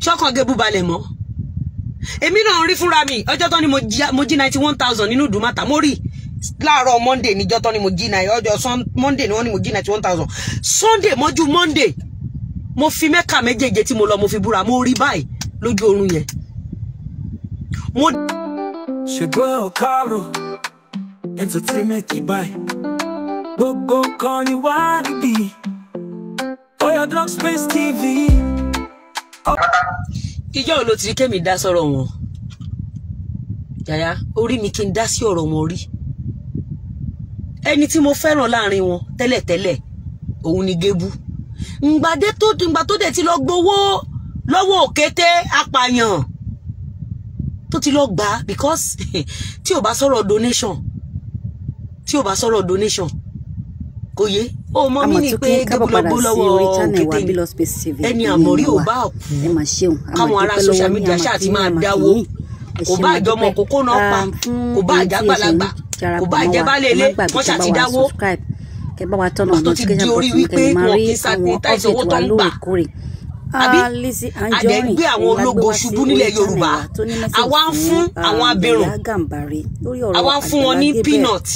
Ṣọ́kàn Gébú balẹ̀ mọ́. Èmi náà rí fúnra mi ọjọ́ tán ni mo jí 91,000 nínú Ìdúmọ̀tà. Mo rí láàárọ̀ Monday níjọ́ tán ni mo jí ọjọ́ Monday ni wọ́n ní mo jí 91,000. Sunday mọ́jú Monday mo fi Mẹ́kà méjèèje tí mo lọ mo fi búra, mo rí báyìí lójú oorun yẹn. Mo ṣègbọ́n ọ̀kárò entertainment báyìí gbogbo kan ni wá níbí Oya Dog Space TV. Ìjọ́ wo ló ti rí kémi dá sọ̀rọ̀ wọn? Yàyà orí mi kí n dá sí ọ̀rọ̀ wọn rí. Ẹni tí mo fẹ́ràn láàrin wọn tẹ́lẹ̀tẹ́lẹ̀ òun ni Gébú. Ngbà tó dẹ̀ ti lọ gbowó lọ́wọ́ òkété apààyàn tó ti lọ gbà, because tí ò bá sọ̀rọ̀ donation, tí ò bá sọ̀rọ̀ donation kò yé o mọ mí ni pé Gébú lọ gbó lọ́wọ́ òkété ni ẹni àmọ̀rí ò bá kú káwọn ará social media ṣáà ti máa dáwó. Kò bá àjọmọ kókó náà pa, kò bá àjàgbàlagbà, kò bá àjẹbálẹ̀ ilé, wọ́n ṣáà ti dáwó. Tó ti di orí wípé wọn kì í sanitize owó tó ń gbà. Àbí àdẹ̀ ń gbé àwọn ológo ṣubú nílẹ̀ Yorùbá. Àwa ń fún àwọn abirùn, àwa ń fún wọn ní peanut,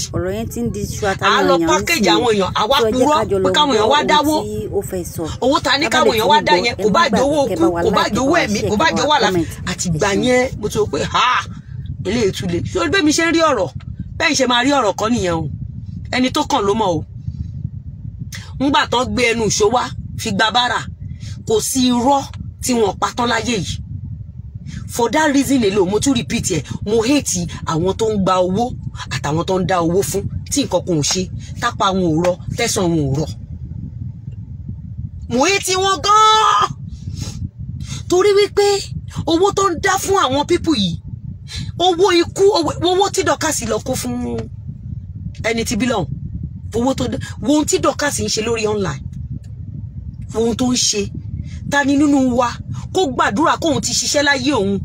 à lọ package àwọn èèyàn, àwa purọ́ pé káwọn èèyàn wá dáwó. Owó ta ní káwọn èèyàn wá dá yẹn kò bá jẹ́ owó okú, kò bá jẹ́ owó ẹ̀mí, kò bá jẹ́ owó àlàáfíà. Àtìgbà yẹn mo ti rò pé ha eléyìí tún le. Ṣé bẹ́ẹ̀ mi ṣe ń rí ọ̀rọ̀ bẹ́ẹ̀ ṣe máa rí ọ̀rọ̀ kan nìyẹn o. Ẹni tó kàn ló mọ̀ o. Ńgbà tán gbé ẹnu ìṣó wá fi gba bára, kò sí irọ́ tí wọ́n pa tán láyé yìí. For that reason alone, mo tún repeat ẹ̀, mo hate àwọn tó ń gba owó àtàwọn tó ń dá owó fún tí nǹkan kan ò ṣe, tápá wọn ò rọ, tẹ̀sán wọn ò rọ. Mo hate wọn gan-an torí wípé owó tó ń dá fún àwọn pípù yìí, owó ikú, owó tí Dọ́kàsì lọ kó fún ẹni tí bílọ̀n, owó tó ohun tí Dọ́kàsì ń ṣe lórí online, ohun tó ń ṣe. Ta ni nínú wa kó gbàdúrà kóun ti ṣiṣẹ́ láyé òun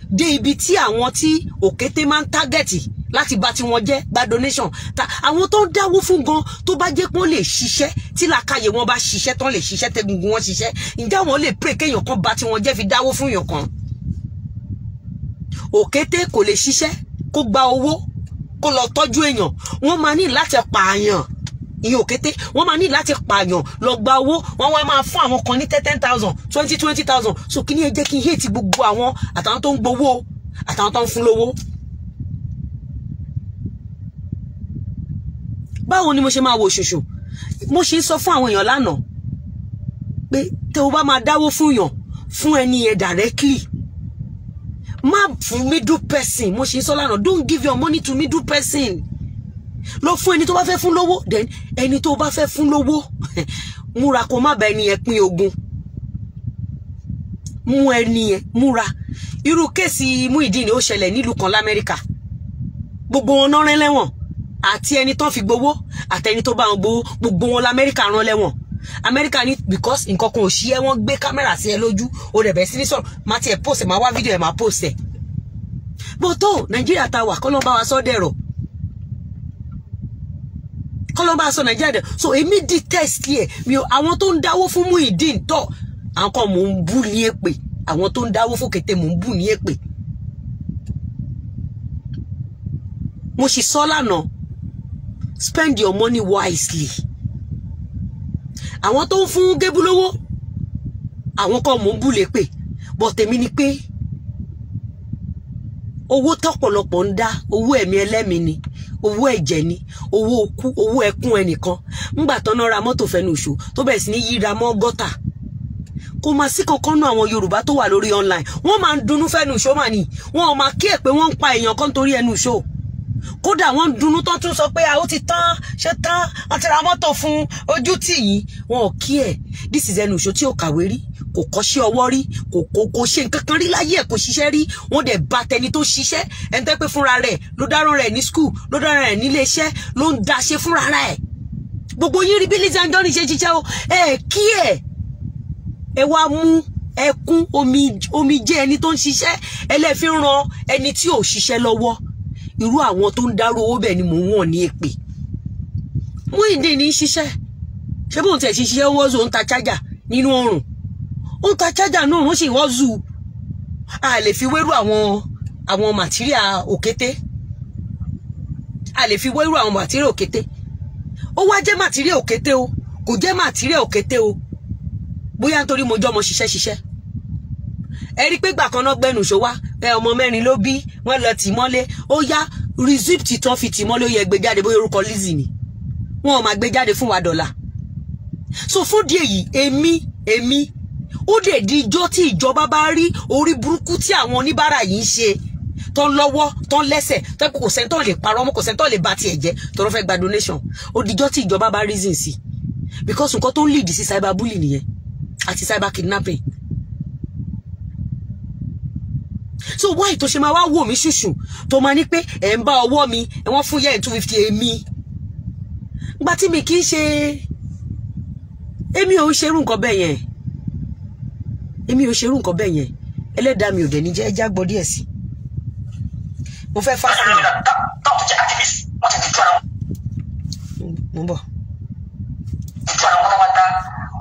dé ibi tí àwọn tí òkété máa ń tágẹ̀tì láti bá tí wọ́n jẹ́ gba donation ta àwọn tó ń dáwó fún gan, tó bá jẹ́ pé wọ́n lè ṣiṣẹ́ tí làákàyè wọn bá ṣiṣẹ́ tán lè ṣiṣẹ́ tẹ́gungun wọn ṣiṣẹ́, ǹjẹ́ àwọn lè pray kéèyàn kan bá tí wọ́n jẹ́ fi dáwó fún èèyàn kan? Òkété kò lè ṣiṣẹ́ kó gba owó kó lọ tọ́jú èèyàn, wọ́n máa ní láti pààyàn. Ìyẹn òkété wọ́n máa ní láti pààyàn lọ gba owó, wọ́n wá máa fún àwọn kan ní 10,000, 20,000. So kí ni ẹ jẹ́ kí n hate gbogbo àwọn àtàwọn tó ń gbowó àtàwọn tó ń fún lówó. Báwo ni mo ṣe máa wo ṣoṣo? Mo ṣe ń sọ fún àwọn èèyàn lánàá pé tẹ́ o bá máa dáwó fún yàn, fún ẹni yẹn directly, má fún middle person. Mo ṣe ń sọ lánàá, don't give your money to middle person. Lọ fún ẹni tó bá fẹ́ fún lówó. Then ẹni tó bá fẹ́ fún lówó, múra kó má bá ẹni yẹn pín ogún. Mú ẹni yẹn múra. Irú kéèsì Muyideen ó ṣẹlẹ̀ nílùú kan l'Amẹ́ríkà. Gbogbo wọn náà rán lẹ́wọ̀n, àti ẹni tó fi gbowó àti ẹni tó bá wọn gbowó, gbogbo wọn l'Amẹ́ríkà rán lẹ́wọ̀n. Amẹ́ríkà ní because nǹkan kan ò ṣí ẹ, wọ́n gbé kámẹ́rà sí ẹ lójú, ó rẹ̀ bẹ̀ sí ní sọ̀rọ̀, má tiẹ̀ post ẹ̀, má wá fídíò ẹ̀, má post ẹ̀. Bó tó Nàìjíríà ta wà, kọ́ ló ń bá wa sọ́ dẹ̀rọ̀, kọlọmba sọ Nàìjíríà dẹ. So èmi detest ẹ mi ò. Àwọn tó ń dáwó fún Muyideen tọ, àwọn kan mò ń bú ní èpè, àwọn tó ń dáwó fún kété mò ń bú ní èpè. Mo sì sọ lánàá, spend your money wisely. Àwọn tó ń fún Gébú lówó, àwọn kan mò ń bú lépè, but tèmi ni pé owó tọ́pọ̀lọpọ̀ ń dá, owó ẹ̀mí ẹlẹ́mìí ni, owó ẹ̀jẹ̀ ni, owó okú, owó ẹkún ẹnìkan. Ńgbà tán náà ra mọ́tò fẹnu ìṣó tó bẹ̀rẹ̀ sí ní yíra mọ́ gọ́tà. Kò máa sí kankan nú àwọn Yorùbá tó wà lórí online, wọ́n máa ń dunnú fẹnu ìṣó mà ní. Wọ́n ò máa kí ẹ̀ pé wọ́n ń pa èèyàn kan torí ẹnu ìṣó. Kódà wọ́n ń dunnú tán tún sọ pé a ó ti tán, ṣe tán, wọ́n ti ra mọ́tò fún ojú tì yín. Wọn ò kí ẹ̀. This is ẹnu ìṣó tí ò kàwé rí, kò kọ́ṣẹ́ ọwọ́ rí, kò ṣe nǹkan kan rí láyé ẹ̀, kò ṣiṣẹ́ rí. Wọ́n dẹ̀ bá tẹni tó ṣiṣẹ́, ẹni tẹ́ pé fúnra rẹ̀ ló dáràn rẹ̀ ní school, ló dáràn rẹ̀ nílé iṣẹ́, ló ń daṣe fúnra rẹ̀. Gbogbo yín rí bí Lizzy Anjorin ṣe ṣiṣẹ́ o, ẹ kí ẹ̀ ẹ wá mú ẹkún omijé ẹni tó ń ṣiṣẹ́, ẹlẹ́fi ran ẹni tí ò ṣiṣẹ́ lọ́wọ́. Irú àwọn tó ń dárò owó bẹ́ẹ̀ ni mò ń wọ̀n ní èpè. Muyideen ní ṣiṣẹ́, ṣé bóun tiẹ̀ ṣiṣẹ́ wọ́n zò ń ta chájà nínú oòrùn, Ó ń ta charger náà, wọ́n sì wọ́n zu. A lè fi wérú àwọn material òkété, a lè fi wérú àwọn material òkété. Ó wá jẹ́ material òkété o, kò jẹ́ material òkété o, bóyá nítorí mo jọ́ ọmọ ṣiṣẹ́ ṣiṣẹ́. Ẹ rí pé gbà kan náà gbẹnu ṣó wá ẹ, ọmọ mẹ́rin ló bí, wọ́n lọ tì mọ́lé. Ó yá, receipt tán fi tì mọ́lé, ó yẹ gbé jáde. Bóyá orúkọ Lizzy ni wọn ò máa gbé jáde fún wa dọ́là. So fún díẹ̀ yìí, èmi ó dẹ̀ di ijọ́ tí ìjọba bá rí orí burúkú tí àwọn oníbàárà yìí ń ṣe, tó ń lọ́wọ́, tó ń lẹ́sẹ̀, tó kò sẹ́ni tó lè parọ́ mọ́, kò sẹ́ni tó lè ba tiẹ̀ jẹ́, tó ló fẹ́ gba donation. Ó dijọ́ tí ìjọba bá reason sí, because nǹkan tó ń lead sí cyberbullying nìyẹn àti cyber kidnapping. So why tó ṣe máa wá wò mí ṣùṣù, tó máa ní pé ẹ̀ ń bá ọwọ́ mi, ẹ̀ wọ́n fún yẹ́ ẹ̀ 250? Èmi gba tí mi kì í ṣe, èmi ò ń ṣerú nǹkan bẹ́ẹ̀ yẹn, èmi ò ṣerú nǹkan bẹ́ẹ̀ yẹn. Ẹlẹ́dàá mi ò dẹ̀ ní jẹ́. Ẹjá gbọ́ díẹ̀ sí, mo fẹ́ fásitì. Táwọn tó jẹ́ activist, wọ́n ti dìjú ara wọn. Mo ń bọ̀. Dìjú ara wọn pátápátá.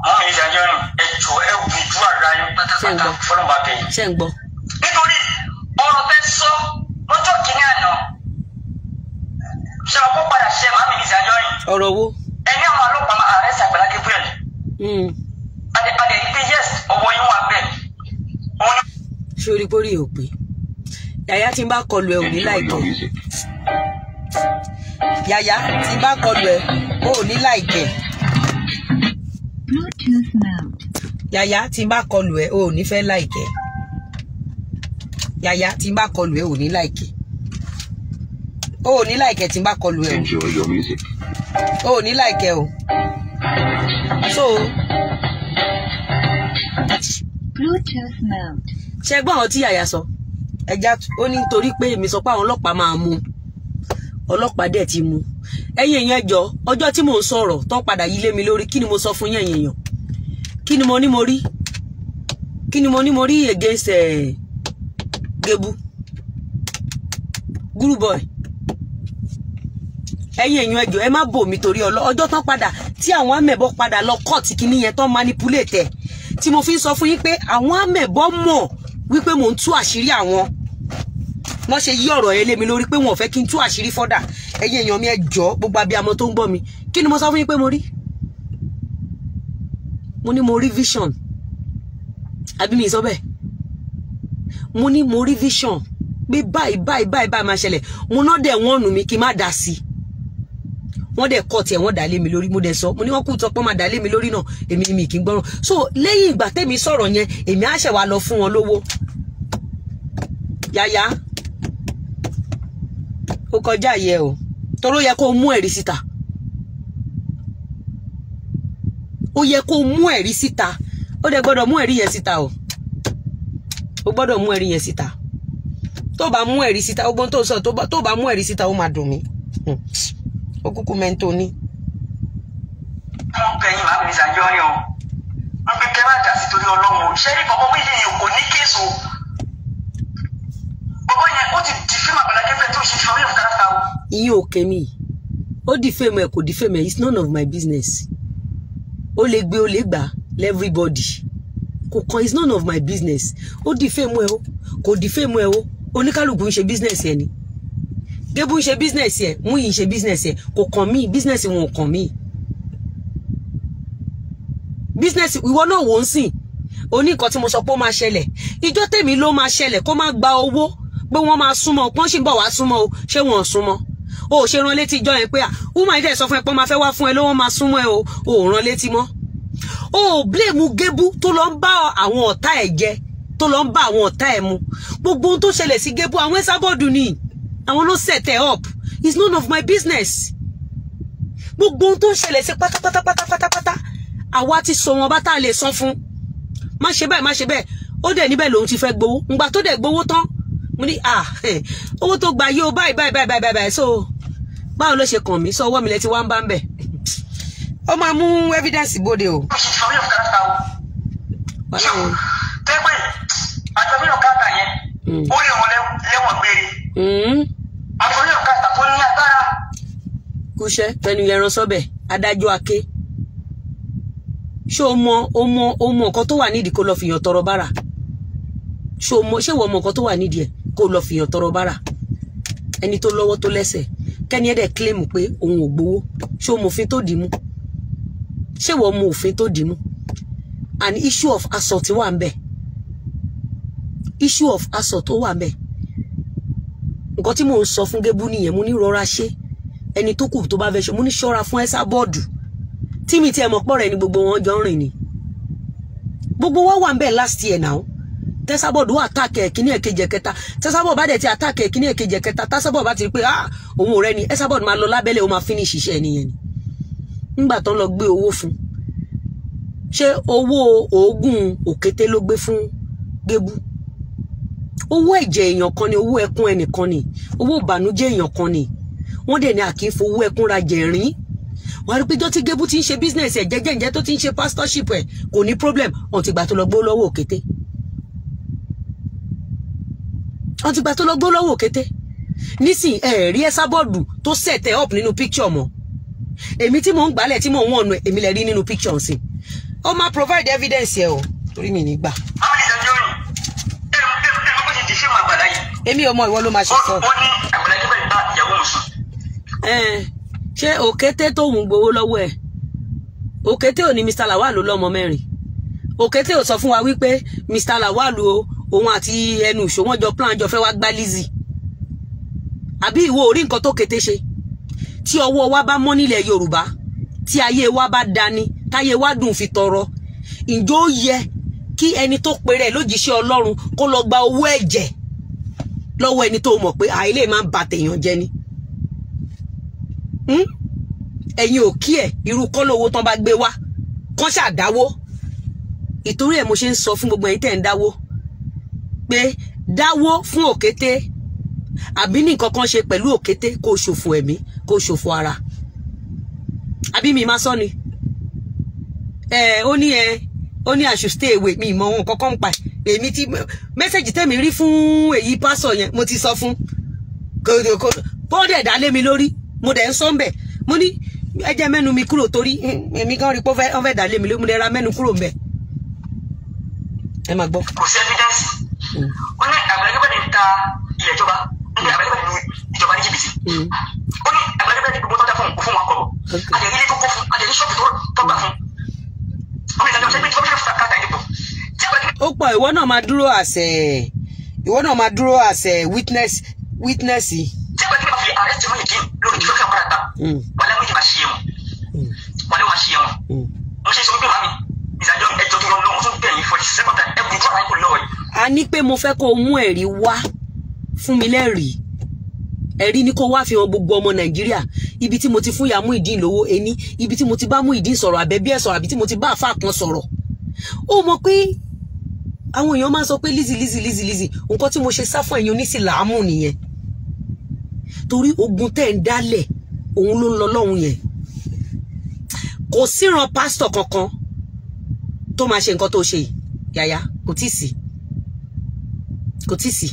Mọ́ mi ìjà yọrin, ẹ jọ, ẹ wùjú ara yín pátápátá, fọlọ́mọba bẹ̀yìn. Ṣé ń gbọ́? Nítorí ọ̀rọ̀ tẹ́ sọ lọ́jọ́ kìíní àná, ṣe àwọn kó padà ṣe màmí ní ìsàjọyìn. Ọ̀rọ̀ wo? Ẹni àwọn ọlọ́pàá máa arrest Àgbàlá Gabriel. Adé adé pé yes, ọwọ́ yín wà bẹ́ẹ̀. Òun ni. Ṣé orí pórí ò pé? Yàyà, tí n bá kọlu ẹ, ò ní like ẹ. Yàyà, tí n bá kọlu ẹ, ò ní like ẹ. Bluetooth mode. Yàyà, tí n bá kọlu ẹ, ò ní fẹ́ like ẹ. Yàyà, tí n bá kọlu ẹ, ò ní like ẹ, ò ní like ẹ tí n bá kọlu ẹ. Enjoy your music. O ò ní like ẹ o. So Bluetooth mode. Ṣe gbọ́n àwọn tí Yàyà sọ? Ẹja ó ní nítorí pé èmi sọ pé àwọn ọlọ́pàá máa mú, ọlọ́pàá dẹ̀ ti mú. Ẹ̀yin èèyàn, ẹjọ́, ọjọ́ tí mò ń sọ̀rọ̀ tán padà yí lé mi lórí, kí ni mo sọ fún yín, ẹ̀yin èèyàn? Kí ni mo ní mo rí? Kí ni mo ní mo rí against Gebu Guru Boy? Ẹ̀yin èèyàn, ẹjọ́, ẹ má bò mí torí ọjọ́ tán padà tí àwọn amẹ̀bọ padà lọ kọ́ọ̀tì kìíní yẹn tán manipulate ẹ̀, tí mo fi ń sọ fún yín pé àwọn amẹ̀bọ mọ̀ wípé mò ń tú àṣírí àwọn, wọ́n ṣe yí ọ̀rọ̀ yẹn lé mi lórí pé wọn ò fẹ́ kí n tú àṣírí fọ́dà. Ẹ̀yin èèyàn mi, ẹ jọ̀ọ́, gbogbo abiyamọ tó ń gbọ́ mi, kí ni mo sọ fún yín pé mo rí? Mo ní mo rí vision, àbí mi sọ bẹ́ẹ̀? Mo ní mo rí vision pé báyìí báyìí báyìí báyìí máa ṣẹlẹ̀. Mo náà dẹ̀ wọ́n nù mí kí n má dá sí i. Wọ́n dẹ̀ kọ́ tiẹ̀, wọ́n dà lé mi lórí. Mo dẹ̀ sọ, mo ní wọ́n kú tọpọ́ máa dà lé mi lórí náà, èmi ni mi kì í gbọ́ràn. So lẹ́yìn ìgbà tẹ́mi sọ̀rọ̀ yẹn, èmi á ṣẹ̀ wá lọ fún wọn lówó. Yàyà, ó kọjá yẹ o, toró yẹ kó mú ẹ̀rí síta, ó yẹ kó mú ẹ̀rí síta. Ó dẹ̀ gbọ́dọ̀ mú ẹ̀rí yẹn síta o, ó gbọ́dọ̀ mú ẹ̀rí yẹn síta. Tó bá mú ẹ̀rí síta, ó gbọ́n tó sọ, tó bá mú ẹ̀rí síta, ó máa dùn mí. Ó kúkú mẹ́ńtò ní. Wọ́n bẹ yín, màmí ìsàjọyìn o, wọ́n pe kẹ́ má dá sí torí Ọlọ́run o. Ṣé ní bọ̀bọ̀ wíyí yìí kò ní case o? Bọ̀bọ̀ yẹn, ó ti defame Àgbàlá Gabriel tó ṣe defame of character o. Ìyẹn ò kẹ́mi. Ó defame ẹ̀, kò defame ẹ̀, it's none of my business. Ó lè gbé, ó lè gbà everybody, kò kàn. It's none of my business. Ó defame ẹ o, kò defame ẹ o, oníkálukú ń ṣe business ẹ ni. Gébú ń ṣe business ẹ, Múyì ń ṣe business ẹ, kò kàn mí. Business wọn ò kàn mí. Business ìwọ náà wò ń sìn. Oní nǹkan tí mo sọ pé ó máa ṣẹlẹ̀, ìjọ tèmi ló máa ṣẹlẹ̀, kó má gba owó pé wọ́n máa súnmọ́, pọ́n sì ń bọ̀ wá súnmọ́ o. Ṣé wọn ò súnmọ́ o? Ò ṣe rán létí ìjọ yẹn pé à woman yìí dẹ̀ sọ fún ẹ pé wọ́n máa fẹ́ wá fún ẹ lówó, máa súnmọ́ ẹ o? Ò rán létí mọ́. O ò blame Gébú tó lọ ń bá àwọn ọ̀tá ẹ̀ jẹ, tó lọ ń bá àwọn ọ̀tá ẹ̀ mu. Gbogbo ohun tó ṣẹlẹ̀ sí Gébú, àwọn Esabod ni, àwọn ló set ẹ up. It's none of my business. Gbogbo ohun tó ṣẹlẹ̀ sí pátápátá pátápátá, àwa ti sọ wọn bá tá a lè san fún, má ṣe báyìí, má ṣe bẹ́ẹ̀. Ó dẹ̀ níbẹ̀ lòun ti fẹ́ gbowó. Ngbà tó dẹ̀ gbowó tán, mo ní à owó tó gbà yóò báyìí báyìí báyìí báyìí báyìí. So báwo ló ṣe kàn mí? Sọ ọwọ́ mi lẹ ti wá ń bá ń bẹ̀. Ó máa mú evidence bóde o. Ó ṣe defame of character o. Wàhálà wọn. Tẹ́gbẹ́ defame of character yẹn, ó lè wọn lẹ́wọ̀n gbére. Defame of character tó ní agbára. Kúṣẹ́ fẹnu yẹran sọ́bẹ̀. Adájọ́ ake. Ṣé o mọ o mọ o mọ nǹkan tó wà nídìí kó lọ fìyàn tọrọ bára? Ṣé o mọ, ṣé ìwọ mọ nǹkan tó wà nídìí ẹ̀ kó lọ fìyàn tọrọ bára? Ẹni tó lọ́wọ́ tó lẹ́sẹ̀, kẹ́ni ẹ̀ dẹ̀ claim pé òun ò gbowó. Ṣé o mọ òfin tó dì mú? Ṣé ìwọ mọ òfin tó dì mú? An issue of assault wà ń bẹ̀. Issue of assault ó wà ń bẹ̀. Nǹkan tí mò ń sọ fún Gébú nìyẹn. Mo ní rọra ṣe, ẹni tó kù tó bá fẹ́ ṣe. Mo ní ṣọ́ra fún Esabod tí mi ti ẹ̀ mọ̀ pọ̀ rẹ̀ ni, gbogbo wọn jọ ń rìn ni. Gbogbo wa wà ń bẹ̀ last year now. T'Esabod wà attack ẹ̀ kíní, ẹ̀kejì, ẹ̀kẹta. T'Esabod bá dẹ̀ ti attack ẹ̀ kíní, ẹ̀kejì, ẹ̀kẹta, t'Esabod bá ti rí pé ah, òun ò rẹ́ ni, Esabod máa lọ lábẹ́lẹ̀, ó máa finish iṣẹ́ nìyẹn ni. Ńgbà tán lọ gbé owó fún, ṣé owó oògùn òkété ló gbé fún Gébú? Owó ẹ̀jẹ̀ èèyàn kan ni, owó ẹkún ẹnìkan ni, owó ìbànújẹ́ èèyàn kan ni. Wọ́n dẹ̀ ní àkì í fowó ẹkún ra jẹ̀rín. Wọ́n á rí pé jọ́ tí Gébú ti ń ṣe business ẹ̀ jẹ́jẹ́, ǹjẹ́ tó ti ń ṣe pastorship ẹ̀, kò ní problem. Ọ̀n ti gbà tó lọ gbó lọ́wọ́ òkété, ọ̀n ti gbà tó lọ gbó lọ́wọ́ òkété. Nísìn ẹ̀ rí Esabod tó set ẹ̀ up nínú picture mọ́. Èmi tí mò ń gbálẹ̀, tí mò ń wọ̀nù, èmi lè rí nínú picture sí. Ó máa provide evidence ẹ o, torí mi ní gbà. Àwọn ìdájọ́ rìn ẹ̀rọ ẹ̀rọ ẹ̀rọ bó ṣe ti ṣé wọn àgbàlá yìí. Èmi ò mọ, ìwọ ló máa ṣe sọ. Ó ní Àgbàlá Gabriel bá ìyàwó òun sùn. Ṣé òkété tóun gbowó lọ́wọ́ ẹ̀, òkété ò ní Mr. Lawal ló lọ́mọ mẹ́rin? Òkété ò sọ fún wa wípé Mr. Lawal o, òun àti ẹnu ìṣó wọn jọ plan, jọ fẹ́ wá gbá Lizzy? Àbí ìwọ orí nǹkan tó kété ṣe? Tí ọwọ́ wa bá mọ́ nílẹ̀ Yorùbá, tí ayé wa bá dání, táyé wa dùn fi tọrọ, ǹjọ́ ó yẹ kí ẹni tó pèrè lójíṣẹ́ Ọlọ́run kó lọ gba owó ẹ̀jẹ̀ lọ́wọ́ ẹni tó mọ̀ pé àìlè máa ń ba tèèyàn jẹ́ ni? Ẹ̀yin ò kí ẹ̀ irú kọ́lọ̀ owó tán bá gbé wá kán ṣàdáwó. Ìtorí ẹ̀ mo ṣe ń sọ fún gbogbo ẹ̀yin tẹ́ ń dáwó pé dáwó fún òkété àbí ní nǹkan kan ṣe pẹ̀lú òkété, kó ṣòfò ẹ̀mí, kó ṣòfò ara. Àbí mi máa sọ ni ẹ, ó ní ẹ, ó ní I should stay away. Mi ìmọ̀ ohun kankan ń pa ẹ̀. Èmi tí message tẹ́mi rí fún èyí pásọ̀ yẹn, mo ti sọ fún kó dẹ̀ dá lé mi lórí. Mo dẹ̀ ń sọ ń bẹ̀, mo ní ẹ jẹ́ mẹ́nu mi kúrò, torí èmi gan rí pé wọ́n fẹ́ dá lé mi lórí. Mo dẹ̀ ra mẹ́nu kúrò ń bẹ̀. Ẹ máa gbọ́. Kò sí evidence. Ó ní Àgbàlá Gabriel ń ta ilẹ̀ ìjọba, ó ní Àgbàlá Gabriel lu ìjọba ní jìbìtì. Ó ní Àgbàlá Gabriel gbogbo tó dá fún òun fún wọn kọ̀ọ̀, àdéhìí ilé tó kọ́ fún, àdéhìí ṣọ́ọ̀bù tó gbà fún. Ó ní ìdájọ́ ṣe pé tí wọ́n fi káàtà ìdìbò tí Àgbàlá Ó pọ̀. Ìwọ náà máa dúró àṣẹ, ìwọ náà máa dúró àṣẹ witness yìí. Tí Àgbàlá Gabriel bá fi arrest Muyideen lórí ìfẹ́ fẹ́ ọ̀kadà gbà, wàlẹ́ Muyideen máa ṣe ẹ̀wọ̀n, wàlẹ́ máa ṣe ẹ̀wọ̀n. Mo ṣe sọ wípé màmí ìdájọ́ ẹjọ́ tó lọ lọ́wọ́ tún bẹ̀yìn for the second time, ẹ kùn fún àwọn ìkùn lọ́wọ́ yìí. A ní pé mo fẹ́ kó o mú ẹ̀rí wá fún mi lẹ́rìí. Ẹ̀rí ni kó wá fi hàn gbogbo ọmọ Nàìjíríà, ibi tí mo ti fún ìyá Muyideen lówó ení, ibi tí mo ti bá Muyideen sọ̀rọ̀, àbẹ̀bí ẹ̀ sọ̀rọ̀, àbí tí mo ti bá àfáà kan sọ̀rọ̀. Ó mọ̀ pé àwọn èèyàn máa ń sọ pé Lizzy, Lizzy, Lizzy, Lizzy. Nǹkan tí mo ṣe sá fún ẹ̀yin onísìlámù nìyẹn, torí ogun tẹ́ ń dálẹ̀, òun ló ń lọ lọ́hùn yẹn. Kò síran pásítọ̀ kankan tó máa ṣe nǹkan tó ṣe yìí. Yàyà, kò tí ì sí, kò tí ì sí.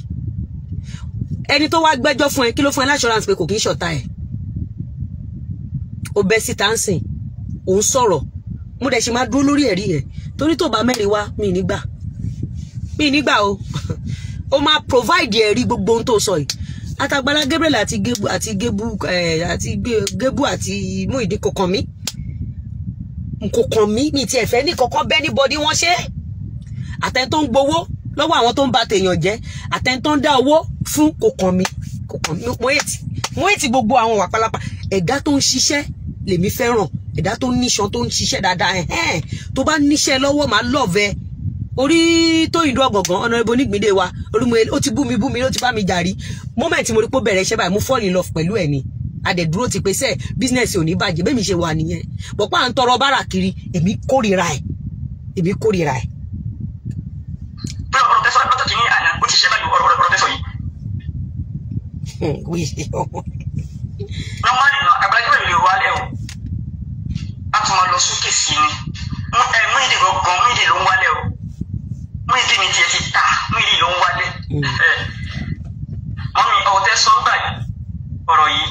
Ẹni tó wá gbẹ́jọ́ fún ẹ, kí ló fún ẹ l'assurance pé kò kí ń ṣọ̀tá ẹ̀? Ó bẹ́ síta ń sìn, òun sọ̀rọ̀. Mo dẹ̀ ṣe máa dúró lórí ẹ̀rí yẹn, torí tó bá mẹ́rin wá, mi ní gbà, mi ní gbà o. Ó máa provide ẹ̀rí gbogbo ohun tó sọ yìí. Àtàgbàlá Gabriel àti Gébú àti Gébú ẹ̀ àti Gébú àti Muyideen, kò kàn mí, kò kàn mí. Mi tiẹ̀ fẹ́ ní kankan bẹ́ẹ̀ ní bọ́dí wọ́n ṣe. Àtẹni tó ń gbowó lọ́wọ́ àwọn tó ń ba tèèyàn jẹ́, àtẹni tó ń dá owó fún, kò kàn mí, kò kàn mí. Mo hate gbogbo àwọn wà pálápàá. Ẹ̀dá tó ń ṣiṣẹ́ lèmi fẹ́ràn, ẹ̀dá tó níṣan, tó ń ṣiṣẹ́ dáadáa. Ẹ̀hẹ́n, tó bá níṣẹ́ lọ́wọ́, máa love ẹ. Orí tó ìlú ọ̀gọ̀ngàn ọ̀nà ibo nígbìndé wa orí mo, ó ti bú mi bú mi, ó ti bá mi jàrí. Moment mo rí pé ó bẹ̀rẹ̀ iṣẹ́ báyìí, mo fall in love pẹ̀lú ẹ̀ ni. Adẹ̀dúró ti pé sẹ́ business ò ní bàjẹ́. Bẹ́ẹ̀ mi ṣe wà nìyẹn. Bọ̀pá à ń tọrọ bárà kiri, èmi kórìíra ẹ̀, èmi kórìíra ẹ̀. Pé ọ̀rọ̀ tẹ́sán lọ́jọ́ kìíní àná, ó ti ṣe báyìí, ọ̀rọ̀ tẹ́sán yìí. Normally náà, Àgbàlá Gabriel lè wálẹ̀ o, a tún máa lọ sókè sí ni. Muyideen gangan, Muyideen ló ń wálẹ̀ o. Muyideen ní tiẹ̀ ti ta, Muyideen ló ń wálẹ̀. Ẹ mọ́mi, ọ̀rọ̀ tẹ́sán gbà yìí, ọ̀rọ̀ yìí,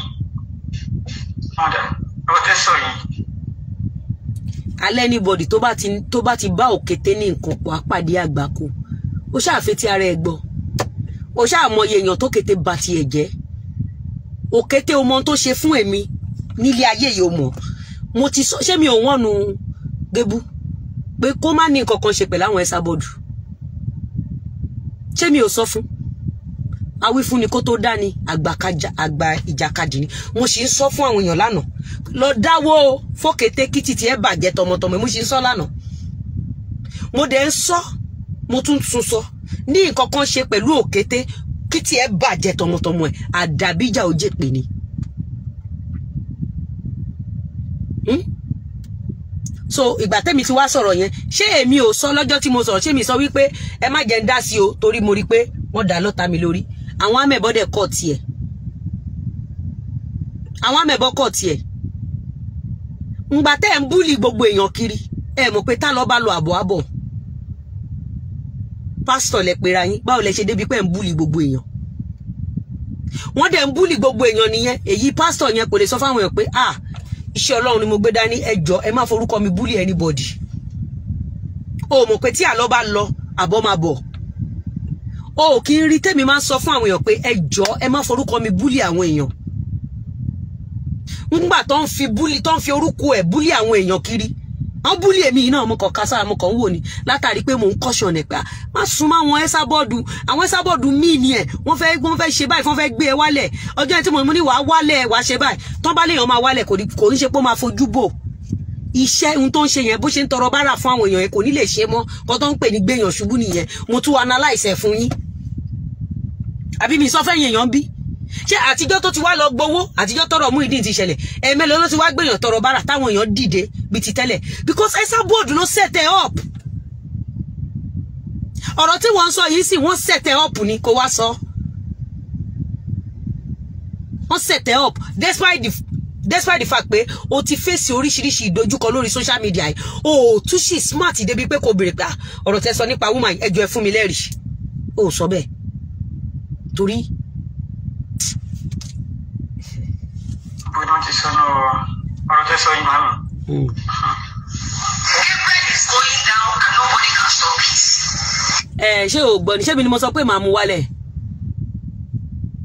ọ̀dà ọ̀rọ̀ tẹ́sán yìí. Alẹ́ anybody tó bá ti bá òkété ní nǹkan pọ̀ apàdé àgbákò. Ó ṣàfetí ara ẹ̀ gbọ́. Ó ṣàmọye èèyàn tó kété ba tiẹ̀ jẹ́. Òkété o mọ tó ṣe fún èmi nílé ayé yìí o mọ̀. Mo ti sọ, ṣé mi ò wọ́n nu Gébú pé kó má ní nǹkan kan ṣe pẹ̀lú àwọn Esabod? Ṣé mi ò sọ fún? Awífúnni kó tó dání, àgbà ìjàkadì ni. Mo sì ń sọ fún àwọn èèyàn lánàá, lọ dáwọ́ fókété kí títí ẹ bàjẹ́ tọmọtọmọ. Mo sì ń sọ lánàá, mo dẹ̀ ń sọ, mo tún tún sọ, ní nǹkan kan ṣe pẹ̀lú òkété kí tí ẹ bàjẹ́ tọmọtọmọ ẹ, àdàbíjà ò jẹ́ pè ní. So ìgbà tẹ́mi ti wá sọ̀rọ̀ yẹn, ṣé èmi ò sọ lọ́jọ́ tí mo sọ̀rọ̀, ṣé mi sọ wípé ẹ má jẹ́ ń dá sí o, torí mo rí pé wọ́n dá lọ́ta mi lórí. Àwọn amẹ̀bọ́ dẹ̀ kọ̀ tiẹ̀, àwọn amẹ̀bọ́ kọ̀ tiẹ̀. Ǹgbà tẹ́ ẹ̀ ń búlì gbogbo èèyàn kiri, ẹ mọ̀ pé tá lọ bá lọ àbọ̀ àbọ̀. Pásítọ̀ lẹ pera yín, báwo lẹ ṣe débi pé ẹ̀ ń búlì gbogbo èèyàn? Wọ́n dẹ̀ ń búlì gbogbo èèyàn nìyẹn. Èyí pásítọ̀ yẹn kò lè sọ fáwọn èèyàn pé ah, iṣẹ́ Ọlọ́run ni mo gbé dání, ẹ jọ̀ọ́ ẹ má forúkọ mi búlì anybody. O mọ̀ pé tí àlọ́ bá lọ àbọ̀ máa bọ̀. O kì í rí tèmi máa ń sọ fún àwọn èèyàn pé ẹ jọ̀ọ́ ẹ má forúkọ mi búlì àwọn èèyàn. Ńgbà tó ń fi búlì, tó ń fi orúkọ ẹ̀ búlì àwọn èèyàn kiri, wọ́n búlì èmi náà, mo kàn kására, mo kàn ń wò ní látàrí pé mò ń kọ́ṣọ̀nà pé má sún mọ́ àwọn Esabod. Àwọn Esabod míì ni ẹ̀, wọ́n fẹ́ ṣe báyìí, wọ́n fẹ́ gbé ẹ wálẹ̀. Ọjọ́ tí mo ní wàá wálẹ̀, wàá ṣe báyìí, tán bá léèyàn máa wálẹ̀, kò ní ṣe pé ó máa fojú bò iṣẹ́ ohun tó ń ṣe yẹn. Bó ṣe ń tọrọ bárà fún àwọn èèyàn yẹn kò ní lè ṣe mọ́. Kó tó ń pè ní gbéyàn ṣubú nìyẹn. Mo tún analyse ẹ̀ fún yín. Àbí mi sọ fẹ́yìn èèyàn bí? Ṣé àtijọ́ tó ti wá lọ gbowó, àtijọ́ tọrọ Muyideen ti ṣẹlẹ̀, ẹ̀mẹ́lẹ̀ ló ti wá gbèyàn tọrọ bárà táwọn èèyàn dìde bíi ti tẹ́lẹ̀? Because Esabod ló set ẹ up. Ọ̀rọ̀ tí wọ́n ń sọ yìí sì wọ́n set ẹ up ni, kò wá sọ. Wọ́n set ẹ up despite the fact pé o ti fèsì oríṣiríṣi ìdojúkọ lórí social media yìí, o ò tún ṣì smart débi pé kò béèrè pé ọ̀rọ̀ tẹ́ sọ nípa woman ẹ jọ̀ọ́ ẹ fún mi lẹ́rìí. O ò sọ bẹ́ẹ̀ torí. Bó ti sọ náà, ọ̀rọ̀ tẹ́ sọ yìí màmí. Gabriel is going down and nobody can stop it. Ẹ ṣé o gbọ́ ni? Ṣé mi ni mo sọ pé màá mú wálẹ̀?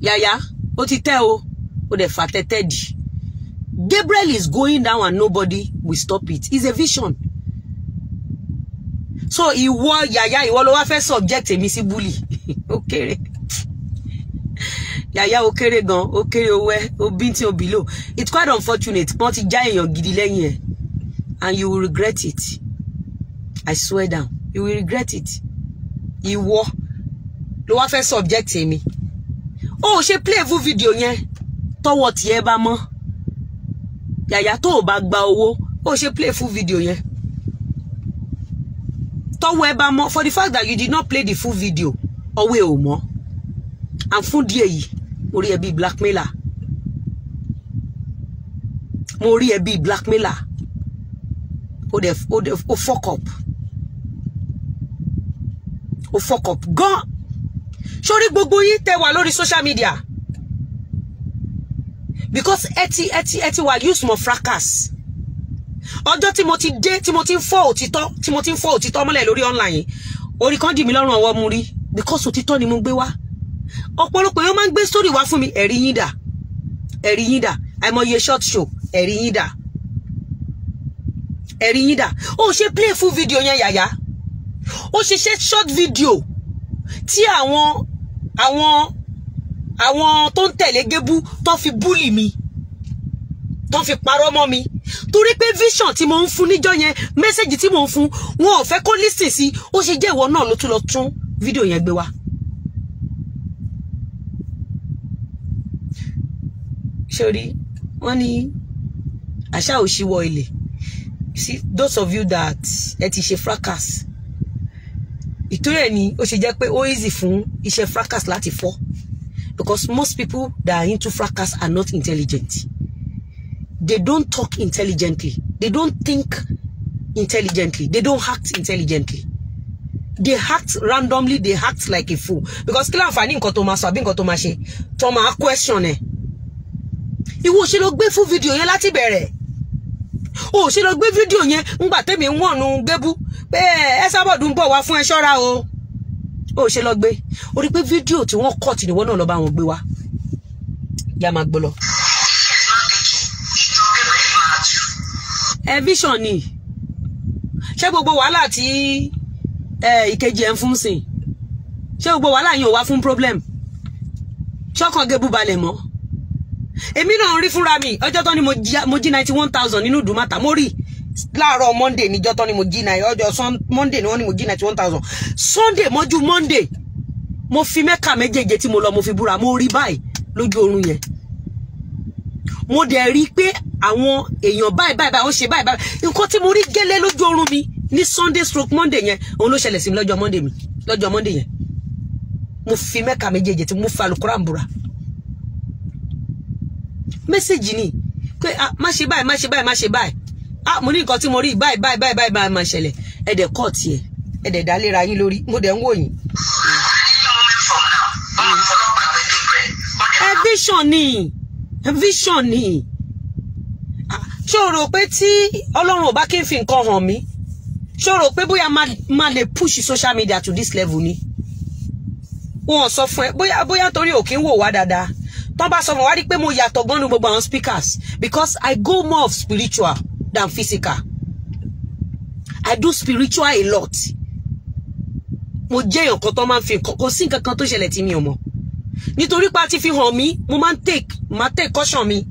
Yàyà ó ti tẹ́ o, ó dẹ̀ fà tẹ́tẹ́ dì. Gabriel is going down and nobody will stop it. It's a vision. So ìwọ Yàyà, ìwọ ló wá fẹ́ subject èmi sí bully. Ó kéré. Yàyà ó kéré gan, ó kéré, ó wẹ́, ó bíntín, ó bìlò. It's quite unfortunate pọ́n ti já èèyàn gidi lẹ́yìn ẹ̀, and you will regret it. I swear down, you will regret it. Ìwọ ló wá fẹ́ subject èmi. Ó ṣe play fún video yẹn tọwọ́ tiẹ̀ bá mọ́. Yàyà tó o bá gba owó, ó ṣe play full video yẹn tọwọ́ ẹ bá mọ́. For the fact that you did not play the full video, ọwọ́ ẹ ò mọ́. And fún díẹ̀ yìí, mo rí ẹ bí blackmailer. Mo rí ẹ bí blackmailer. Ó dẹ̀ ó fuck up. Ó fuck up gan. Sórí gbogbo yín tẹ́ wà lórí social media, because ẹ ti wà use more fracas. Ọjọ́ tí mo ti dé, tí mo ti ń fọ́ òtítọ́, tí mo ti ń fọ́ òtítọ́ mọ́lẹ̀ lórí online, orí kan dì mí lọ́rùn ọwọ́ mu rí, because òtítọ́ ni mo gbé wá. Ọ̀pọ̀lọpọ̀ èèyàn máa ń gbé story wá fún mi, ẹ̀rí yín dà, ẹ̀rí yín dà, àìmọye short show, ẹ̀rí yín dà, ẹ̀rí yín dà. Ó ṣe play full video yẹn Yàyà, ó ṣe ṣe short video tí àwọn tó ń tẹ̀lé Gébú tó fi búlì mi, tó fi parọ́ mọ́ mi, torí pé vision tí mo ń fún níjọ́ yẹn, message tí mo ń fún wọn ò fẹ́ kó listen sí. Ó ṣe jẹ́ ìwọ náà ló tún lọ tún fídíò yẹn gbé wá. Sori wọ́n ní àṣà ò ṣíwọ́ ilẹ̀. See those of you that ẹ ti ṣe fracas, ìtorí ẹ̀ ni ó ṣe jẹ́ pé ó easy fún iṣẹ́ fracas láti fọ́, because most people that are into fracas are not intelligent. They don't talk intelligently. They don't think intelligently. They don't act intelligently. They act randomly. They act like a fool. Because kí láǹfààní nǹkan tó máa sọ àbí nǹkan tó máa ṣe tó máa question ẹ̀. Ìwọ ṣe ló gbé fún fídíò yẹn láti bẹ̀rẹ̀. O ṣe lọ gbé fídíò yẹn ńgbà tẹ́mi ń wọ̀nù Gébú pé ẹ sábọ̀dù ń bọ̀ wá fún ẹ, ṣọ́ra o. O ṣe lọ gbé o rí pé fídíò tí wọ́n kọ̀ tì níwọ́n náà lọ bá wọn gbé wá. Yá máa gbọ́ lọ. Ẹ vision ni. Ṣé gbogbo wàhálà tí ìkejì ẹ̀ ń fún sìn, ṣé gbogbo wàhálà yẹn ò wá fún problem? Ṣọ́kàn Gébú balẹ̀ mọ́. Èmi náà rí fúnra mi ọjọ́ tán ni mo jí 91,000 nínú Ìdúmọ̀tà. Mo rí láàárọ̀ Monday níjọ́ tán ni mo jí ọjọ́ Monday ni wọ́n ní mo jí 91,000. Sunday mọ́jú Monday mo fi Mẹ́kà méjèèje tí mo lọ, mo fi búra, mo rí báyìí lójú oorun yẹn. Mo dẹ̀ rí pé àwọn èèyàn báyìí báyìí báyìí ó ṣe báyìí báyìí. Nǹkan tí mo rí gẹ́lẹ́ lójú oorun mi ní Sunday stroke Monday yẹn, òun ló ṣẹlẹ̀ sí mi lọ́jọ́ Monday mi, lọ́jọ́ Monday yẹn. Mo fi Mẹ́kà méjèèje tí mo fi Àlùkùránì búra. Mẹ́sẹ̀jì ni pé má ṣe báyìí, má ṣe báyìí, má ṣe báyìí. Mo ní nǹkan tí mo rí báyìí báyìí báyìí báyìí báyìí máa ṣẹlẹ̀. Ẹ̀dẹ̀ kọ́ tiẹ̀, ẹ̀dẹ̀ dá léra yín lórí, mo dẹ̀ ń wò yín. Ẹ vision ni, vision ni. Ṣé o rò pé tí Ọlọ́run ò bá kí n fi nǹkan hàn mí, ṣé o rò pé bóyá máa lè push social media to this level ni? Wọ́n sọ fún ẹ bóyá torí ò kí ń wò wá dáadáa. Tọ́n bá sọ fún wa rí pé mo yàtọ̀ gan ní gbogbo àwọn speakers, because I go more of spiritual than physical. I do spiritual a lot. Mo jẹ́ èèyàn kan tó máa ń fi nǹkan, kò sí nǹkan kan tó ṣẹlẹ̀ tí mi ò mọ̀. Nítorí pé a ti fi hàn mí, mo máa ń take, máa take caution mi,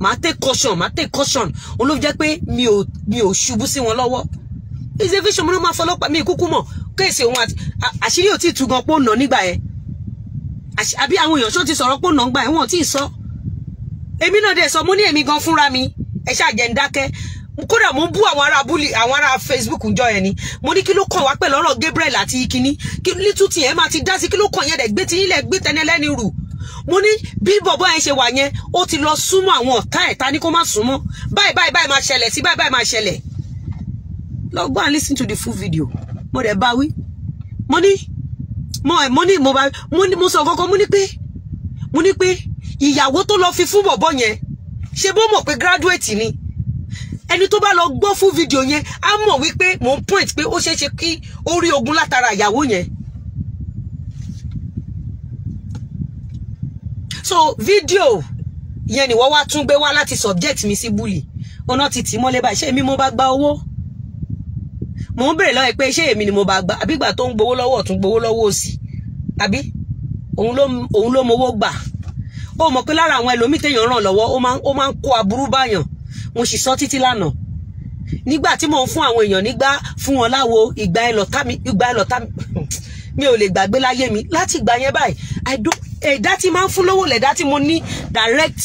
máa take caution, máa take caution. Òun ló fi jẹ́ pé mi ò ṣubú sí wọn lọ́wọ́. It's a vision, mo ló máa fọlọ́pàá mi kúkú mọ̀ kéèsì òun àti àṣírí ò tí ì tú gan pé ó nà nígbà yẹn. Àbí àwọn èèyàn ṣó ti sọ̀rọ̀ pé ó nà ń gbà yẹn, wọ́n ò tí ì sọ. Èmi náà dẹ̀ sọ, mo ní èmi gan fúnra mi, ẹ ṣáà jẹ́ ń dákẹ́. Kódà mo ń bú àwọn ará búlì, àwọn ará Facebook ń jọ yẹn ni. Mo ní kí ló kàn wá pẹ̀lú ọ̀rọ̀ Gabriel àti kíní, kí little tí yẹn máa ti dá sí, kí ló kàn yẹn dẹ̀ gbé tí yín lẹ̀ gbé tẹni ẹlẹ́ni rù. Mo ní bí bọ̀bọ́ yẹn ṣe wà yẹn, ó ti lọ súnmọ́ àwọn ọ̀tá ẹ̀, ta ní kó má súnmọ́. Báyìí báyìí báyìí máa ṣẹlẹ̀ sí, báyìí báyìí máa ṣẹlẹ̀. Lọ go and listen to the full video. Mo dẹ̀ bá wí. Mo ní mo ẹ̀ mo ní mo bá mo ní mo sọ kọ́kọ́, mo ní pé ìyàwó tó lọ fi fún bọ̀bọ́ yẹn, ṣe bó mọ̀ pé graduate ni. Ẹni tó bá lọ gbọ́ fún fídíò yẹn á mọ̀ wípé mò ń point pé ó ṣeé ṣe kí ó rí ogun látara ìyàwó yẹn. So fídíò yẹn ni wọ́n wá tún gbé wá láti subject mi sí bully. Ọ̀nà ti tì mọ́lẹ̀ báyìí. Ṣé èmi mo bá gba owó? Mò ń bèrè lọ́wọ́ ẹ pé ṣé èmi ni mo bá gba, àbí ìgbà tó ń gbowó lọ́wọ́ ọ̀tún gbowó lọ́wọ́ òsì, àbí òun ló mowó gbà. Ó mọ̀ pé lára àwọn ẹlòmíì téèyàn ràn lọ́wọ́, ó máa ń kó aburú báyàn. Mo sì sọ títí lánàá nígbà tí mò ń fún àwọn èèyàn nígbà fún wọn láwo ìgbà ẹ lọ́tà mi, ìgbà ẹ lọ́tà mi, mi ò lè gbàgbé láyé mi. Láti ìgbà yẹn báyìí, I don't, ẹ̀dá tí máa ń fún lówó lẹ̀dá tí mo ní direct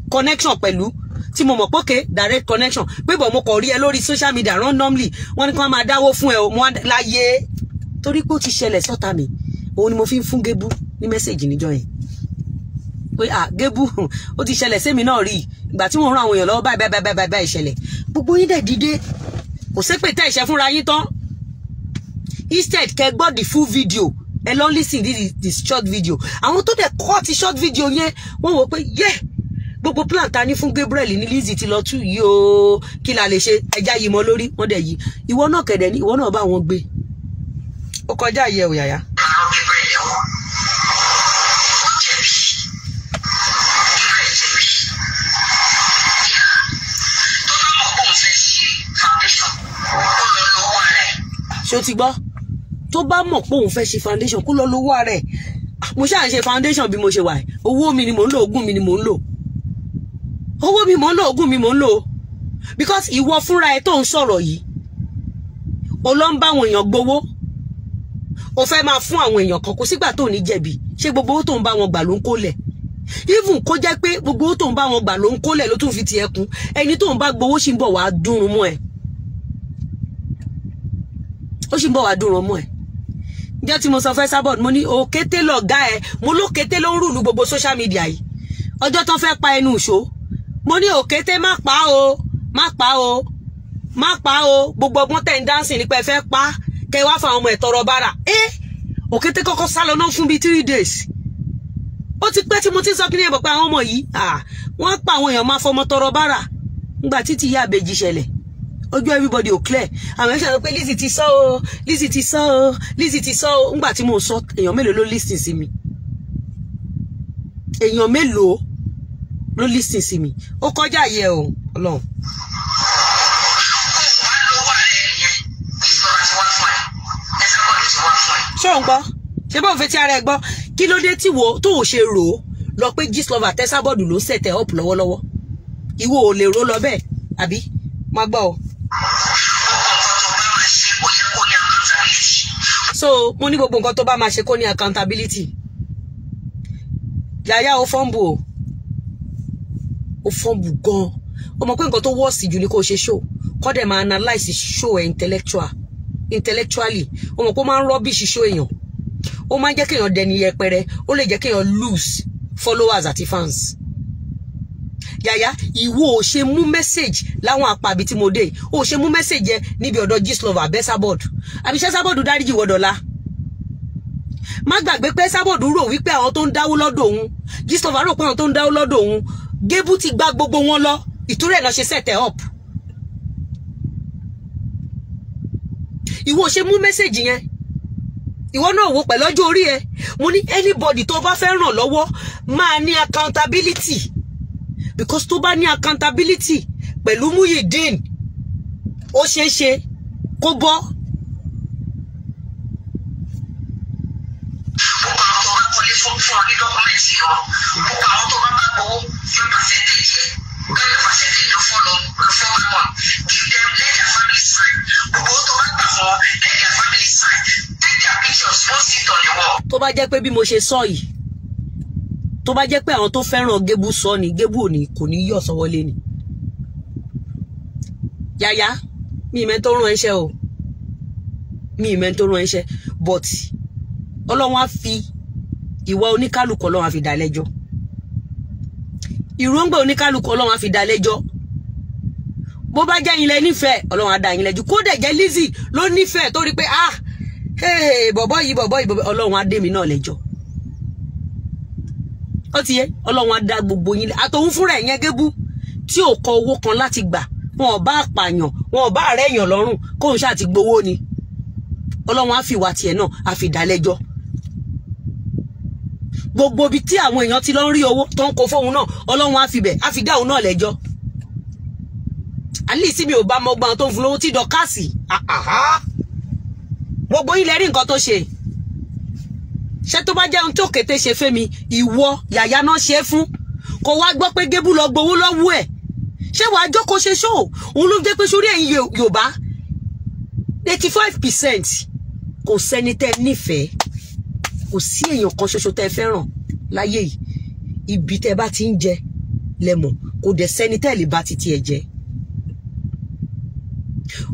connection pẹ̀lú, tí mo mọ̀ pé okay, direct connection pé bọ̀ mo kàn rí ẹ lórí social media randomly, wọ́n ní kí wọ́n máa dáwó fún ẹ o, mo wá láyé torí pé ó ti ṣẹlẹ̀ sọ́ta mi. Òun ni mo fi ń fún Gébú ní message níjọ́ yẹn pé ah, Gébú, ó ti ṣẹlẹ̀ sẹ́mi náà rí ìgbà tí wọ́n rán àwọn èèyàn lọ́wọ́ báyìí báyìí báyìí báyìí ṣẹlẹ̀. Gbogbo yín dẹ̀ dìde, kò sépè tẹ́ ìṣẹ́ fúnra yín tán. Instead kẹ́ gbọ́ the full video, ẹ lọ listen this this short video. Àwọn tó dẹ̀ kọ́ ti short video yẹn, wọ́n wò pé yẹ gbogbo plan ta ní fún Gabriel ní Lizzy ti lọ tú yìí o, kí la lè ṣe? Ẹja yìí mọ́ lórí, wọ́n dẹ̀ yìí. Ìwọ náà kẹ̀dẹ̀ ní ìwọ náà bá wọn gbé, ó kọjá ìyẹ òyàyà. Àwọn Gabriel ẹ̀wọ̀n, ó jẹ̀bi. Gabriel jẹ̀bi. Tó bá mọ̀ pé òun fẹ́ ṣe foundation, ó lọ lo owó ara ẹ̀. Ṣé o ti gbọ́? Tó bá mọ̀ pé òun fẹ́ ṣe foundation, kó lọ lówó ara ẹ̀. Mo ṣáà ń ṣe foundation bí mo ṣe wà yìí. Owó mi ni mò ń lò, ogún mi ni mò ń lò, owó mi mò ń lò, ogún mi mò ń lò, because ìwọ fúnra ẹ tó ń sọ̀rọ̀ yìí, o lọ ń bá àwọn èèyàn gbowó, o fẹ́ máa fún àwọn èèyàn kan. Kò sígbà tó ní jẹ̀bi. Ṣé gbogbo owó tó ń bá wọn gbà ló ń kólẹ̀? Even kó jẹ́ pé gbogbo owó tó ń bá wọn gbà ló ń kólẹ̀, ló tún fi tiẹ̀ kún, ẹni tó ń bá gbowó sì ń bọ̀ wá dúnrún mọ́ ẹ, ó sì ń bọ̀ wá dúnrún mọ́ ẹ. Ǹjẹ́ tí mo sọ fẹ́ sábọ̀d, mo ní òkété lọ̀gá ẹ, mo lókété ló ń rule gbogbo social media yìí. Ọjọ́ tán fẹ́ pa ẹnu ìṣó, mo ní òkété má pa o, má pa o, má pa o. Gbogbo ọgbọ́n tẹ̀ ń dánsìn nípa ẹ fẹ́ pa, kẹ wá fún àwọn ọmọ ẹ̀ tọrọ bára ẹ. Òkété kọ́kọ́ sá lọ náà fún bíi 3 days. Ó ti pẹ́ tí mo ti ń sọ kí ni ẹ̀ bọ̀ pé àwọn ọmọ yìí, wọ́n pa àwọn èèyàn máa fọmọ tọrọ bára. Ngbà títí ìyá àbèjì ṣẹlẹ̀, ojú everybody ò clear. Àwọn ẹ̀ṣẹ̀ sọ pé Lizzy ti sọ o, Lizzy ti sọ o, Lizzy ti sọ o. Ngbà tí mo sọ, èèyàn mélòó ló listen sí mi? Èèyàn mélòó ló listen sí mi? Ó kọjá yẹ o, Ọlọ́run. Ṣé ò ń gbọ́? Ṣé bóun fetí ara ẹ gbọ́? Kí ló dé tí wo tó ò ṣe rò ó lọ pé Gistlover Tẹ́sábọ́ọ̀dù ló set ẹ up lọ́wọ́lọ́wọ́? Ìwọ ò lè rò lọ bẹ́ẹ̀, àbí? Má gbọ́ o. So mo ní gbogbo nǹkan tó bá máa ṣe kó ní accountability. Yàyà ó fọ́nbù o, ó fọ́nbù gan-an. Ó mọ̀ pé nǹkan tó wọ́ọ̀sì jù ni kó ṣe show, kọ́ dẹ̀ máa analyse show ẹ̀ intellectually. Ó mọ̀ pé ó máa ń rubbish show èèyàn, ó máa ń jẹ́ kéèyàn dẹni yẹpẹrẹ, ó lè jẹ́ kéèyàn lose followers àti fans. Yàyà, ìwọ ò ṣe mú message láwọn àpàbí tí mo dé, ò ṣe mú message yẹ níbi ọ̀dọ̀ Gistlover àbẹ́sábọ̀dù. Àbí Ṣẹ́sábọ̀dù dáríjì wọ́dọ̀la? Má gbàgbé pé Sábọ̀dù rò wípé àwọn tó ń dáwó lọ́dọ̀ òun, Gistlover rò pé àwọn tó ń dáwó lọ́dọ̀ òun, Gébú ti gba gbogbo wọn lọ, ìtúrẹ̀ ẹ̀ lọ ṣe set up. Ìwọ ò ṣe mú message yẹn. Ìwọ náà wò pẹ̀lú ọjọ́ orí ẹ. Mo ní anybody tó bá fẹ́ ràn lọ́wọ́ máa ní accountability, because tó bá ní accountability pẹ̀lú Muyideen, ó ṣeé ṣe kó bọ́. Gbogbo àwọn tó bá kọ́lé fún ọ ní dọ́kúmẹ̀ntì wọn, gbogbo àwọn tó bá bá gbowó fi percentage yẹ, kẹ́lẹ́ percentage ló fọ́ lọ ló fọ́ bá wọn. Give them, let their family sign. Gbogbo tó bá gbà fún wọn, let their family sign. Take their pictures, post it on the wall. Tó bá jẹ́ pé bí mo ṣe sọ yìí, tó bá jẹ́ pé àwọn tó fẹ́ràn Gébú sọ ni, Gébú òní kò ní yọ̀ sọ́wọ́lé ni. Yàyà, mi ìmẹ́ tó rán ẹṣẹ́ o, mi ìmẹ́ tó rán ẹṣẹ́, but Ọlọ́run á fi ìwà oníkálukú, Ọlọ́run á fi dá lẹ́jọ́. Ìròǹgbà oníkálukú, Ọlọ́run á fi dá lẹ́jọ́. Bó bá jẹ́ yín lẹ nífẹ̀ẹ́, Ọlọ́run á dá yín lẹ́jọ́. Kó dẹ̀ jẹ́ Lizzy ló nífẹ̀ẹ́ tó rí pé ah hey, bọ̀bọ̀ yìí bọ̀bọ̀ yìí bọ̀bọ̀, Ọlọ́run á dé mi náà lẹ́jọ́. Ó ti yé, Ọlọ́run á dá gbogbo yín àtòun fúnra ẹ̀ yẹn Gébú tí ò kọ owó kan láti gbà, wọn ò bá àpàyàn, wọn ò bá àárẹ̀ èèyàn lọ́rùn, kóun ṣáà ti gbowó ni. Ọlọ́run á fi ìwà tiẹ̀ náà á fi dá lẹ́jọ́. Gbogbo ibi tí àwọn èèyàn ti lọ ń rí owó tó ń kó fóun náà, Ọlọ́run á fi bẹ̀ á fi dá òun náà lẹ́jọ́. At least mi ò bá mọ gbọ́n tó ń fún lówó tí dọ́kásì. Gbogbo ilẹ̀ rí nǹkan tó ṣe. Ṣé tó bá jẹ́ ohun tó kété ṣe fẹ́mi, ìwọ Yàyà náà ṣe é fún, kò wá gbọ́ pé Gébú lọ gbowó lọ́wọ́ ẹ̀, ṣé wàá jókòó ṣe ṣó? Òun ló jẹ́ pé sórí ẹ̀yin Yorùbá 85% kò sẹ́ni tẹ́ nífẹ̀ẹ́, kò sí èèyàn kan ṣoṣo tẹ́ fẹ́ràn láyé yìí. Ibi tẹ́ bá ti ń jẹ lẹ́mọ̀, kò dẹ̀ sẹ́ni tẹ́ lè bá titi ẹ̀ jẹ.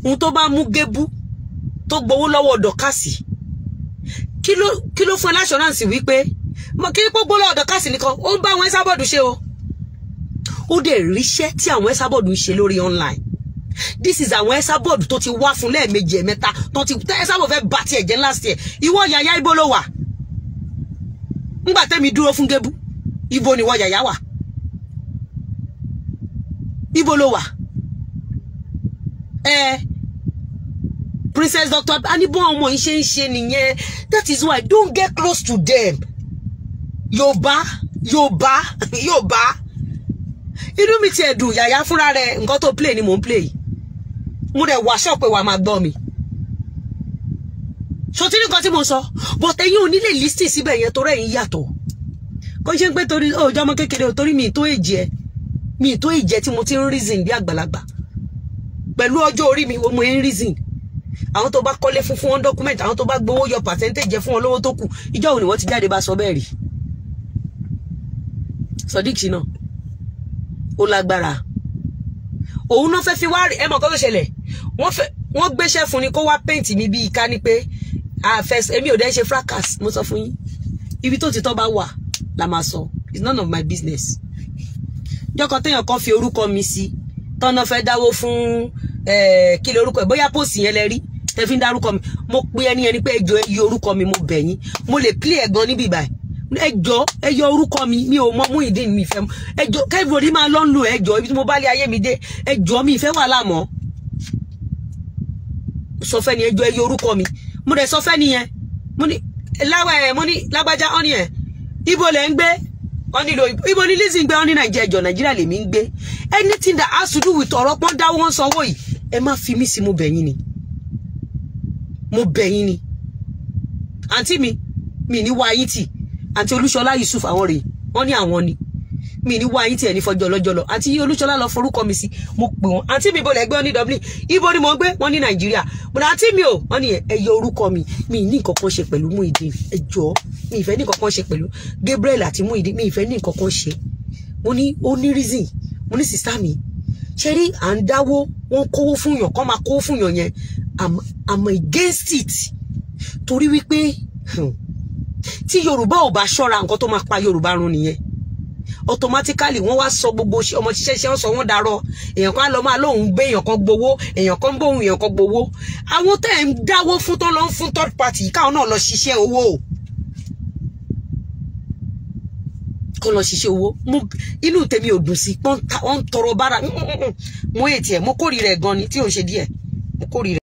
Ohun tó bá mú Gébú tó gbowó lọ́wọ́ dọ́kásì, kí ló fún ẹ láṣọránsì wípé mo kí gbogbo lọ́wọ́ dọ́kásì nìkan ó ń bá àwọn Ẹ́sábọ̀dù ṣe o? Ó dẹ̀ ríṣẹ́ tí àwọn Ẹ́sábọ̀dù ń ṣe lórí online. This is àwọn Ẹ́sábọ̀dù tó ti wá fún lẹ́ẹ̀mejì ẹ̀mẹ́ta tó ti Ẹ́sábọ̀dù fẹ́ bá tiẹ̀ jẹ́ last year. Ìwọ Yàyà ibo ló wà? Ńgbà tẹ́mi dúró fún Gébú, ibo ni ìwọ Yàyà wà? Ibo ló wà? Princess Doctor anibon ọmọ yìí ṣe ń ṣe nìyẹn. That is why don't get close to them. Yorùbá Yorùbá Yorùbá, inú mi ti ẹ̀dùn. Yàyà fúnra rẹ̀ nǹkan tó play ni mò ń play yìí. Mo dẹ̀ wá ṣọ́ pé wàá máa gbọ́ mi. Ṣòtí nǹkan tí mo sọ, but ẹ̀yin ò ní lè lísìn síbẹ̀ yẹn torí ẹ̀yin yàtọ̀. Kò ṣe ń pé torí òòjọ́ ọmọ kékeré, torí mi tó èjì ẹ, mi tó èjì ẹ tí mo ti ń reason bí àgbàlagbà. Pẹ̀lú ọjọ́ orí mi, mo ń reason. Àwọn tó bá kọ́lé fún wọn document, àwọn tó bá gbowó yọ percentage fún wọn lówó tó kù, ìjọ́ òní wọ́n ti jáde bá sọ bẹ́ẹ̀ rí. Sodiq Shina ó lágbára. Òun náà fẹ́ fi wá ẹ mọ̀ nǹkan tó ṣẹlẹ̀. Wọ́n gbéṣẹ́ fún ni kó wá paint mi bí ká ní pé èmi ò dẹ́ ṣe fracas. Mo sọ fún yín, ibi tó ti tọ́ bá wà la máa sọ. It's none of my business. Jọ́kọ̀ téèyàn kan fi orúkọ mi sí, tọ́nà fẹ́ dáwó fún kí lè orúkọ ẹ̀, bóyá póòsì yẹn lẹ rí tẹ fi ń dárúkọ mi. Mo pe ẹni ẹni pé ẹjọ́ yí orúkọ mi, mo bẹ̀ yín. Mo lè play ẹ̀ gan níbí báyìí. Ẹ jọ̀ọ́, ẹ yọ orúkọ mi, mi ò mọ Muyideen, mi fẹ́. Ẹ jọ̀ọ́, kẹ́fìrí máa lọ ń lò. Ẹ jọ̀ọ́, ibi tí mo bá lé ayé mi dé, ẹ jọ̀ọ́, mi ìfẹ́ wà láàmọ́. Sọ fẹ́ ni, ẹ jọ̀ọ́, ẹ yọ orúkọ mi. Mo dẹ̀ sọ fẹ́ nìyẹn, mo ní láwẹ̀ ẹ̀, mo ní lágbájá ọ́ ni ẹ̀, ibo lẹ̀ ń gbé? Wọ́n nílò ibo ní Lizzy ń gbé? Wọ́n ní Nàìjíríà. Ẹjọ́, Nàìjíríà lèmi ń gbé. Anything that has to do with ọ̀rọ̀ pọ́n dáwọ́ wọn sanwó yìí, ẹ má fi mí sí. Mo bẹ̀ yín ni, mo bẹ̀ yín ni. Àǹtí mi, mi ní wá yín tì. Àǹtí Olúṣọlá Yusuf, àwọn rèé, wọ́n ní àwọn ni. Mi ní wá yín tì ẹ̀ ní fọjọ́ ọlọ́jọ́ lọ. Àǹtí Olúṣọlá lọ forúkọ mi sí. Mo pè wọ́n, àǹtí mi, bolẹ̀ gbé? Wọ́n ní Dublin. Ibo ni mo ń gbé? Wọ́n ní Nàìjíríà. Mo ní, àǹtí mi ò, wọ́n ní ẹ yọ orúkọ mi, mi ní nǹkan kan ṣe pẹ̀lú Muyideen. Ẹ jọ̀ọ́, mi ìfẹ́ ní nǹkan kan ṣe pẹ̀lú Gabriel àti Muyideen, mi ìfẹ́ ní nǹkan kan ṣe. Mo ní ó ní reason. Mo ní, sister mi, ṣe rí, à ń dáwó, wọ́n kówó fún yàn, kọ́ máa kówó fún yàn yẹn, I'm against it, torí wípé tí Yorùbá ò bá ṣọ́ra, nǹkan tó máa pa Yorùbá run nìyẹn. Automatically, wọ́n wá sọ gbogbo ọmọ ṣiṣẹ́ ṣe, wọ́n sọ wọ́n darọ. Èèyàn kan á lọ máa lóun gbé, èèyàn kan gbowó, èèyàn kan gbóhùn, èèyàn kan gbowó. Àwọn tẹ́ ẹ̀ ń dáwó fún, tó lọ ń fún third party, káwọn náà lọ ṣiṣẹ́ owó, kó lọ ṣiṣẹ́ owó. Mo inú tèmi ò dùn sí wọ́n ń tọrọ bára. Mo ètì ẹ̀, mo kórìíra ẹ̀ gan ni, tí ò ń ṣe díẹ̀, mo kórìíra.